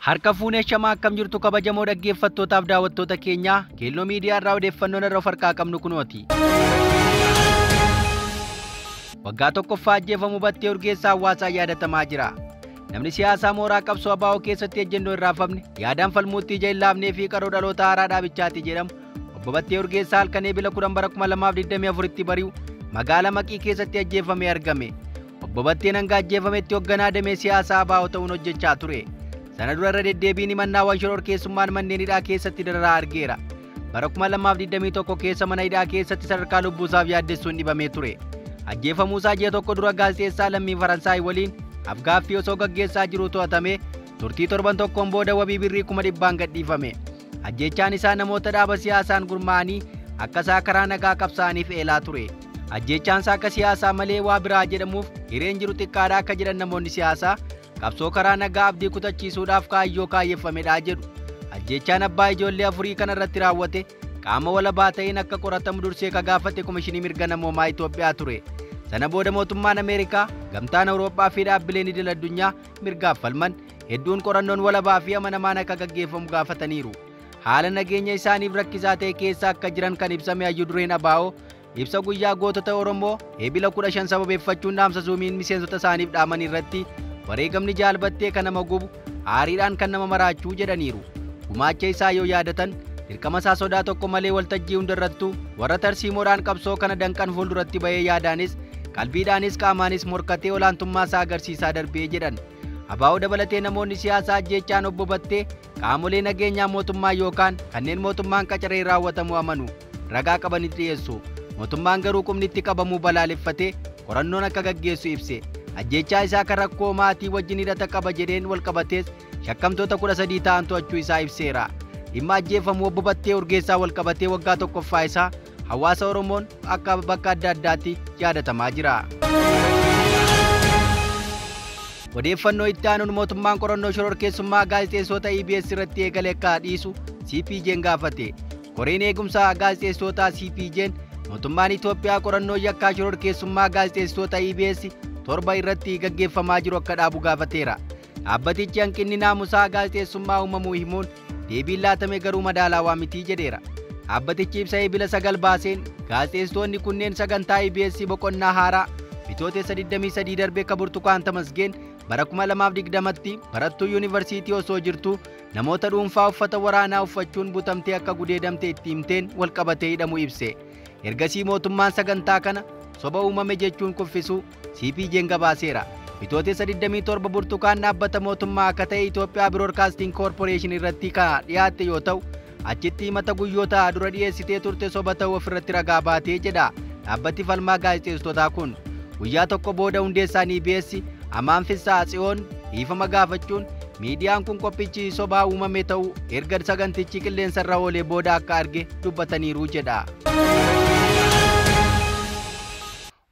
Harka fuunee shamaa akkam jirtu kabajamoo dhaggeeffattootaaf daawwattoota keenyaa Keelloo Miidiyaa irraa odeeffannoon irra of harkaa qabnu kunooti. Waggaa tokkoffaa ajjeefamuu Battee Urgeessaa hawaasaan yaadatamaa jira. Namni siyaasaa mooraa qabsoo ABO keessatti ejjennoo hin raafamne, yaadaan falmuutti ija hin laafnee fi qaroo dhaloota haaraa dhaabichaati jedhamu Obbo Battee Urgeessaa halkan Eebila 10 bara 2024tti bari'u magaalaa Maqii keessatti ajjeefamee argame. Obbo Batteen hanga ajjeefametti hoogganaa damee siyaasaa ABO ta'uun hojjechaa ture. Sana dura irra deddeebiin himannaawwan shororkeessummaan manneen hidhaa keessatti dararaa argeera. Bara 2021 keessa mana hidhaa keessatti sadarkaa lubbuusaaf yaaddessuun dhibamee ture. Ajjeefamuusaa ji'a tokko dura gaazexeessaa lammii Faransaay waliin afgaaffii osoo gaggeessaa jiruu to'atame turtii torban tokkoon booda wabii birrii 100,000 gadhiifame. Ajjeechaan isaa namoota dhaaba siyaasaan gurmaa'anii akka isaa karaa nagaa qabsaa'aniif eelaa ture. Ajjeechaan isaa akka siyaasaa malee waa biraa jedhamuuf hireen jiru xiqqaadha akka jedhan namoonni siyaasaa qabsoo karaa nagaa abdii kutachiisuudhaaf kaayyoo kaayyeffamedha jedhu. Ajjeechaan abbaa ijoollee afurii kana irratti raawwate qaama walabaa ta'een akka qoratamu dursee ka gaafate Komishinii Mirga Namoomaa Itoophiyaa ture. Sana booda mootummaan Ameerikaa, gamtaan Awurooppaa fi dhaabbileen idil addunyaa mirgaaf falman hedduun qorannoon walabaa fi amanamaan akka gaggeeffamu gaafataniiru. Haala nageenya isaaniif rakkisaa ta'e keessa akka jiran kan ibsame hayyuu dureen ABO ibsa guyyaa gootota Oromoo Eebila 15 sababeeffachuun dhaamsa zuumiin miseensota isaaniif dhaaman irratti wareegamni Jaal Battee kan nama gubu aariidhaan kan nama maraachuu jedhaniiru. Gumaacha isaa yoo yaadatan dirqama isaa sodaa tokko malee waltajjii hundarrattuu warra tarsiimoodhaan qabsoo kana danqan fuulduratti bahee yaadaanis qalbiidhaanis qaamaanis morkatee olaantummaa isaa agarsiisaa darbee jedhan. ABO dabalatee namoonni siyaasaa ajjeechaan Obbo Battee qaamolee nageenyaa mootummaa yookaan kanneen mootummaan qacaree raawwatamu amanu ragaa qabanitti dhiyeessu. Mootummaan garuu qubni itti qabamuu balaaleffatee qorannoon akka gaggeessu ibse. Ajjeechaa isaa kan rakkoo maatii wajjin hidhata qaba jedheen walqabatees shakkamtoota 13 ta'an to'achuu isaa ibseera. Dhimma ajjeefamuu Obbo Battee Urgeessaa walqabatee waggaa tokkoffaa isaa hawaasa Oromoon akka bakka adda addaatti yaadatamaa jira. Odeeffannoo itti aanuun mootummaan qorannoo shororkeessummaa gaazexeessota EBS irratti eegale akka dhiisu CPJ'n gaafate. Koreen eegumsaa gaazexeessotaa CPJ'n mootummaan Itoophiyaa qorannoo yakkaa shororkeessummaa gaazexeessota EBS 7 irratti gaggeeffamaa jiru akka dhaabu gaafateera. Dhaabbatichi hanqinni naamusaa gaazexeessummaa uumamuu himuun deebiin laatame garuu madaalawaa mitii jedheera. Dhaabbatichi ibsa Eebila 9 baaseen gaazexeessitoonni kunneen sagantaa EBS boqonnaa haaraa bitootessa 23 darbe akka Burtukaan Tamasgeen bara 2020tti barattuu yuunivarsiitii osoo jirtu namoota dhuunfaa uffata waraanaa uffachuun butamtee akka gudeedamte itti himteen walqabatee hidhamuu ibse. Ergasii mootummaan sagantaa kana soba uumame jechuun kuffisuu CPJ'n gabaaseera. Bitootessa 27 Burtukaan dhaabbata mootummaa akka ta'e Itoophiyaa Biroodkaastiin Koorporeeshin irratti kan dhiyaatte yoo ta'u achitti himata guyyoota dura dhiyeessitee turte soba ta'uu ofirratti ragaa baatee jedha dhaabbati falmaa gaazexeessitootaa kun. Guyyaa tokko booda hundeessaan EBS Amaan Fissaa Tsiyoon dhiifama gaafachuun miidiyaan kun qophichi sobaa uumame ta'uu erga sagantichi qilleensarra oolee booda akka arge dubbataniiru jedha.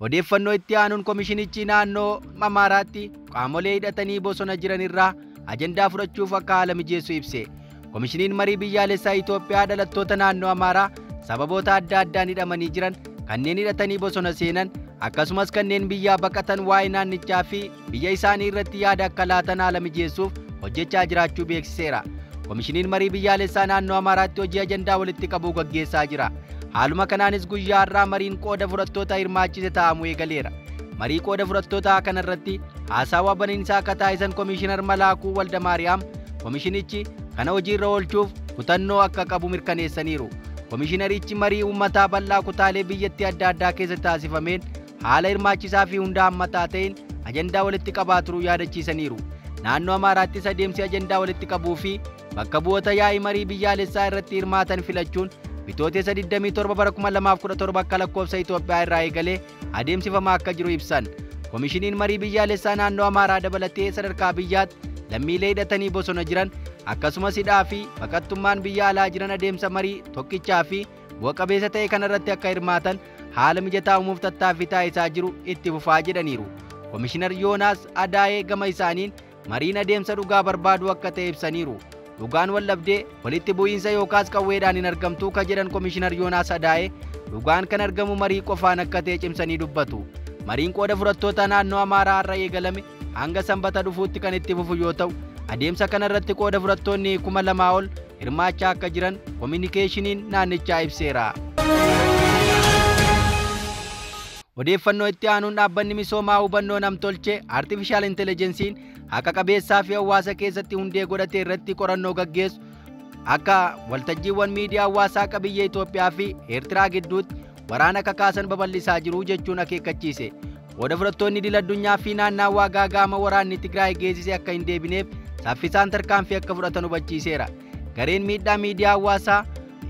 Odeeffannoo itti aanuun komishinichi naannoo Amaaraatti qaamolee hidhatanii bosona jiran irraa ajandaa fudhachuuf akka haala mijeessu ibse. Komishiniin marii biyyaalessaa Itoophiyaa dhalattoota naannoo Amaaraa sababoota adda addaan hidhamanii jiran kanneen hidhatanii bosona seenan akkasumas kanneen biyyaa baqatan waa'ee naannichaa fi biyya isaanii irratti yaada akka laatan haala mijeessuuf hojjechaa jiraachuu beeksiseera. Komishiniin marii biyyaalessaa naannoo Amaaraatti hojii ajandaa walitti qabuu gaggeessaa jira. Haaluma kanaanis guyyaa har'aa mariin qooda fudhattoota hirmaachise taa'amuu eegaleera. Marii qooda fudhattootaa kanarratti haasawaa baniinsaa akka taasisan Komishinar Malaakuu Waldamaariyaam komishinichi kana hojiirra oolchuuf kutannoo akka qabu mirkaneessaniiru. Komishinarichi marii uummataa bal'aa kutaalee biyyattii adda addaa keessatti taasifameen haala hirmaachisaa fi hunda hammataa ta'een ajandaa walitti qabaa turuu yaadachiisaniiru. Naannoo Amaaraattis adeemsi ajandaa walitti qabuu fi bakka bu'oota yaa'ii marii biyyaalessaa irratti hirmaatan filachuun bitootessa 27 bara 2017 akka lakkoofsa Itoophiyaa irraa eegalee adeemsifamaa akka jiru ibsan. Komishiniin marii biyyaalessaa naannoo Amaaraa dabalatee sadarkaa biyyaatti lammiilee hidhatanii bosona jiran akkasumas hidhaa fi baqattummaan biyya alaa jiran adeemsa marii tokkichaa fi bu'a qabeessa ta'e kanarratti akka hirmaatan haala mijataa uumuuf tattaaffii taasisaa jiru itti fufaa jedhaniiru. Komishinar Yoonaas Adaayee gama isaaniin mariin adeemsa dhugaa barbaadu akka ta'e ibsaniiru. Dhugaan wallabdee walitti bu'iinsa yookaas qawweedhaan hin argamtu ka jedhan Komishinar Yoonaas Adaayee dhugaan kan argamu marii qofaan akka ta'e cimsanii dubbatu. Mariin qooda fudhattoota naannoo Amaaraa har'a eegalame hanga sanbata dhufuutti kan itti fufu yoo ta'u Adeemsa kana irratti qooda fudhattoonni 2000 ol hirmaachaa akka jiran koominikeeshiniin naannichaa ibseera. Odeeffannoo itti aanuun dhaabbanni misoomaa hubannoo namtolchee Artificial Intelligence'n haqa qabeessaa fi hawaasa keessatti hundee godhate irratti qorannoo gaggeessu akka waltajjiiwwan miidiyaa hawaasaa qabiyyee Itoophiyaa fi Eertiraa gidduutti waraana kakaasan babal'isaa jiru jechuun akeekkachiise. Qooda fudhattoonni idil addunyaa fi naannawaa gaagaama waraanni Tigraay geessise akka hin deebineef saffisaan tarkaanfii akka fudhatan hubachiiseera. Gareen miidhaa miidiyaa hawaasaa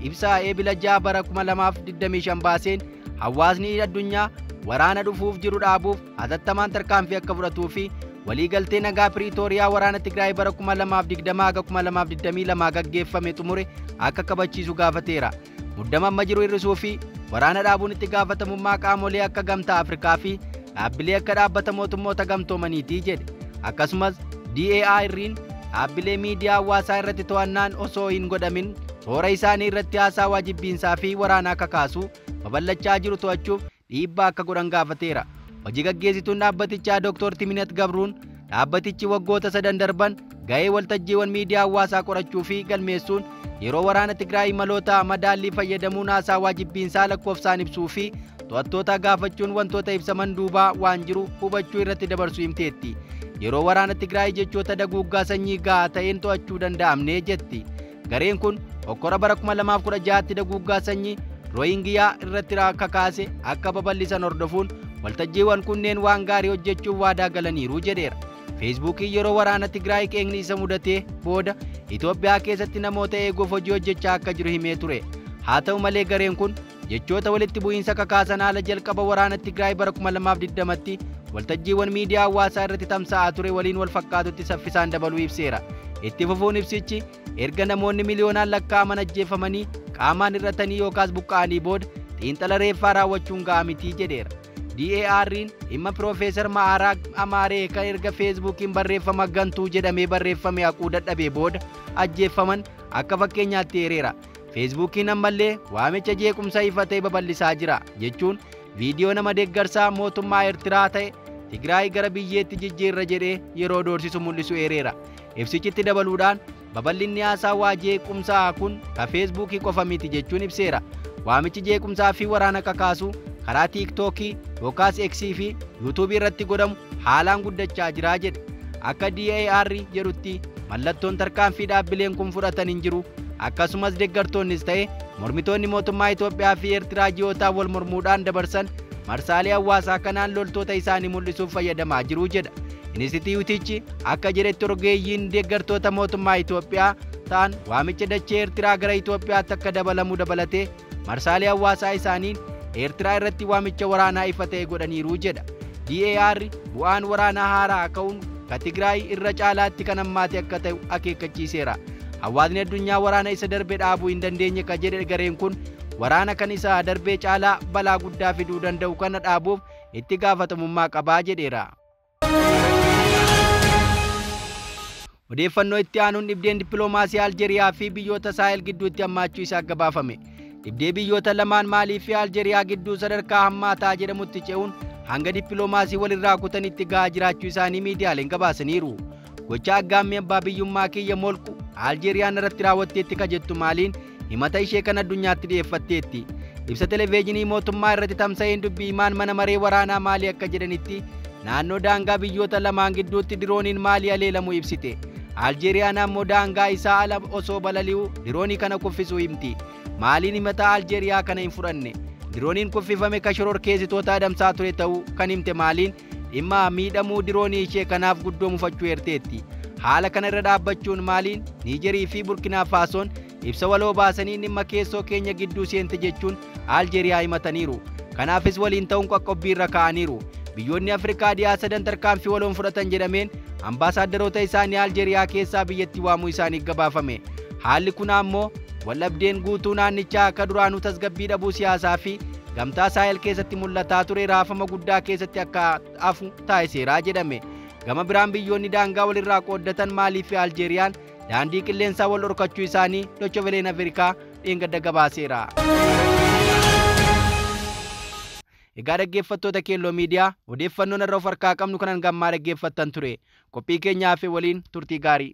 ibsa eebila 6 bara 2025 baaseen hawaasni addunyaa waraana dhufuuf jiru dhaabuuf hatattamaan tarkaanfii akka fudhatuu fi waliigaltee nagaa Piriitooriyaa waraana Tigraay bara 2020 haga 2022 gaggeeffame xumure akka kabachiisu gaafateera. Muddama amma jiru hir'isuu fi waraana dhaabuun itti gaafatamummaa qaamolee akka Gamtaa Afrikaa fi dhaabbilee akka dhaabbata mootummoota gamtoomaniiti jedhe. Akkasumas DAR'n dhaabbilee miidiyaa hawaasaa irratti to'annaan osoo hin godhamin toora isaanii irratti haasawaa jibbiinsaa fi waraanaa kakaasu babal'achaa jiru to'achuuf dhiibbaa akka godhan gaafateera. Hojii gaggeessituun dhaabbatichaa Dr. Timinet Gabruun dhaabbatichi waggoota sadan darban ga'ee waltajjiiwwan miidiyaa hawaasaa qorachuu fi galmeessuun yeroo waraana Tigraay maloota madaallii fayyadamuun haasawaa jibbiinsaa lakkoofsaan ibsuu fi to'attoota gaafachuun wantoota ibsaman duubaa waan jiru hubachuu irratti dabarsuu himteetti. Yeroo waraana Tigraay jechoota daguuggaa sanyii gahaa ta'een to'achuu danda'amne jetti. Gareen kun hokkora bara 2016tti daguuggaa sanyii Rooyingiyaa irratti kakaase akka babal'isan hordofuun waltajjiiwwan kunneen waan gaarii hojjechuuf waadaa galaniiru jedheera. Feesbuukiin yeroo waraana Tigraay qeeqni isa mudatee booda Itoophiyaa keessatti namoota eeguuf hojii hojjechaa akka jiru himee ture. Haa ta'u malee gareen kun jechoota walitti bu'iinsa kakaasan haala jalqaba waraana Tigraay bara 2020tti waltajjiiwwan miidiyaa hawaasaa irratti tamsa'aa ture waliin wal fakkaatutti saffisaan dabaluu ibseera. Itti fufuun ibsichi erga namoonni miliyoonaan lakkaa'aman ajjeefamanii qaamaan hir'atanii yookaas buqqa'anii booda xiinxala reeffaa raawwachuun gahaa mitii jedheera. DAR'n dhimma Piroofeesar Ma'aaraa Amaaree kan erga Feesbuukiin barreeffama gantuu jedhamee barreeffame haquu dadhabee booda ajjeefaman akka fakkeenyaatti eereera. Feesbuukiin ammallee waamicha jeequmsa ifa ta'e babal'isaa jira jechuun viidiyoo nama deeggarsaa mootummaa Eertiraa ta'e Tigraay gara biyyeetti jijjiirra jedhee yeroo doorsisu mul'isu eereera. Ibsichitti dabaluudhaan babal'inni haasawaa jeequmsaa kun ka Feesbuukii qofa miti jechuun ibseera. Waamichi jeequmsaa fi waraana kakaasu karaa Tiiktookii yookaas Eksii fi Yuutuubii irratti godhamu haalaan guddachaa jira jedhe. Akka DAR jedhutti mallattoon tarkaanfii dhaabbileen kun fudhatan hin jiru. Akkasumas deeggartoonnis ta'e mormitoonni mootummaa Itoophiyaa fi Eertiraa ji'ootaan wal mormuudhaan dabarsan marsaalee hawaasaa kanaan loltoota isaanii mul'isuuf fayyadamaa jiru jedha. Inistituutichi akka jedhetti rogeeyyiin deeggartoota mootummaa Itoophiyaa ta'an waamicha dachee Eertiraa gara Itoophiyaatti akka dabalamu dabalatee marsaalee hawaasaa isaaniin Eertiraa irratti waamicha waraanaa ifa ta'e godhaniiru jedha. DAR bu'aan waraanaa haaraa ka'uun ka Tigraay irra caalaatti kan hammaate akka ta'u akeekkachiiseera. Hawaasni addunyaa waraana isa darbe dhaabuu hin dandeenye ka jedhe gareen kun waraana kan isa darbee caalaa balaa guddaa fiduu danda'u kana dhaabuuf itti gaafatamummaa qabaa jedheera. Odeeffannoo itti aanuun dhibdeen dippiloomaasii Aljeeriyaa fi biyyoota Saahel gidduutti hammaachuu isaa gabaafame. Dhibdee biyyoota lamaan Maalii fi Aljeeriyaa gidduu sadarkaa hammaataa jedhamutti ce'uun hanga dippiloomaasii walirraa kutanitti gahaa jiraachuu isaanii miidiyaaleen gabaasaniiru. Gocha aggaammii abbaa biyyummaa kiyya molqu Aljeeriyaan irratti raawwatteetti ka jettu Maaliin himata ishee kan addunyaatti dhiyeeffatteetti. Ibsa televezyiinii mootummaa irratti tamsa'een dubbii himaan mana maree waraanaa Maalii akka jedhanitti naannoo daangaa biyyoota lamaan gidduutti dirooniin Maalii aleelamuu ibsite. Aljeeriyaan ammoo daangaa isaa ala osoo balali'u diroonii kana kuffisuu himti. Maaliin himata Aljeeriyaa kana hin fudhanne. Dirooniin kuffifame ka shororkeessitoota adamsaa ture ta'uu kan himte Maaliin dhimma miidhamuu diroonii ishee kanaaf guddoo mufachuu eerteetti. Haala kana irra dhaabbachuun Maaliin Niijerii fi Burkinaa Faasoon ibsa waloo baasanii dhimma keessoo keenya gidduu seente jechuun Aljeeriyaa himataniiru. Kanaafis waliin ta'uun qoqqobbii irra kaa'aniiru. Biyyoonni Afrikaa dhiyaa sadan tarkaanfii waloon fudhatan jedhameen ambaasaadarota isaanii Aljeeriyaa keessaa biyyatti waamuu isaanii gabaafame. Haalli kun ammoo waldhabdeen guutuu naannichaa akka duraanuu tasgabbii dhabuu siyaasaa fi gamtaa Saahel keessatti mul'ataa ture raafama guddaa keessatti akka hafu taasiseera jedhame. Gama biraan biyyoonni daangaa walirraa qooddatan Maalii fi Aljeeriyaan daandii qilleensaa wal dhorkachuu isaanii Dochoveleen Afrikaa dheengadda gabaaseera. Egaa dhaggeeffattoota Keelloo Miidiyaa, odeeffannoon irra of harkaa qabnu kanan gammaa dhaggeeffattan ture. Qophii keenyaa fi waliin turtii gaarii.